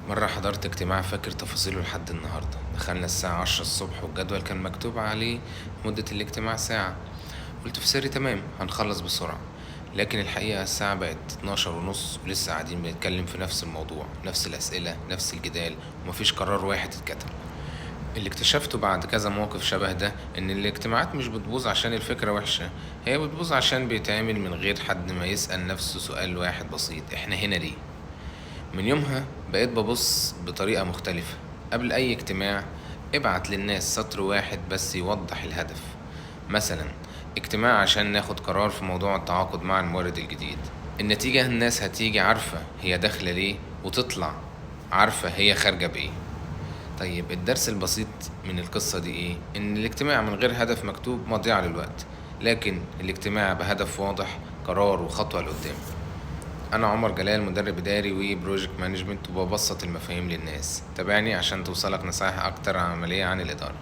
مرة حضرت اجتماع فاكر تفاصيله لحد النهاردة. دخلنا الساعة 10 الصبح، والجدول كان مكتوب عليه مدة الاجتماع ساعة. قلت في سري تمام، هنخلص بسرعة. لكن الحقيقة الساعة بقت 12:30 ولسه قاعدين بنتكلم في نفس الموضوع، نفس الأسئلة، نفس الجدال، ومفيش قرار واحد اتكتب. اللي اكتشفته بعد كذا موقف شبه ده ان الاجتماعات مش بتبوظ عشان الفكرة وحشة، هي بتبوظ عشان بيتعمل من غير حد ما يسأل نفسه سؤال واحد بسيط: احنا هنا ليه؟ من يومها بقيت ببص بطريقة مختلفة. قبل أي اجتماع ابعت للناس سطر واحد بس يوضح الهدف. مثلا اجتماع عشان ناخد قرار في موضوع التعاقد مع المورد الجديد. النتيجة الناس هتيجي عارفة هي داخلة ليه، وتطلع عارفة هي خارجة بإيه. طيب الدرس البسيط من القصة دي إيه؟ إن الاجتماع من غير هدف مكتوب مضيعة للوقت، لكن الاجتماع بهدف واضح قرار وخطوة لقدام. أنا عمر جلال، مدرب إداري و project management، وببسط المفاهيم للناس. تابعني عشان توصلك نصائح أكتر عملية عن الإدارة.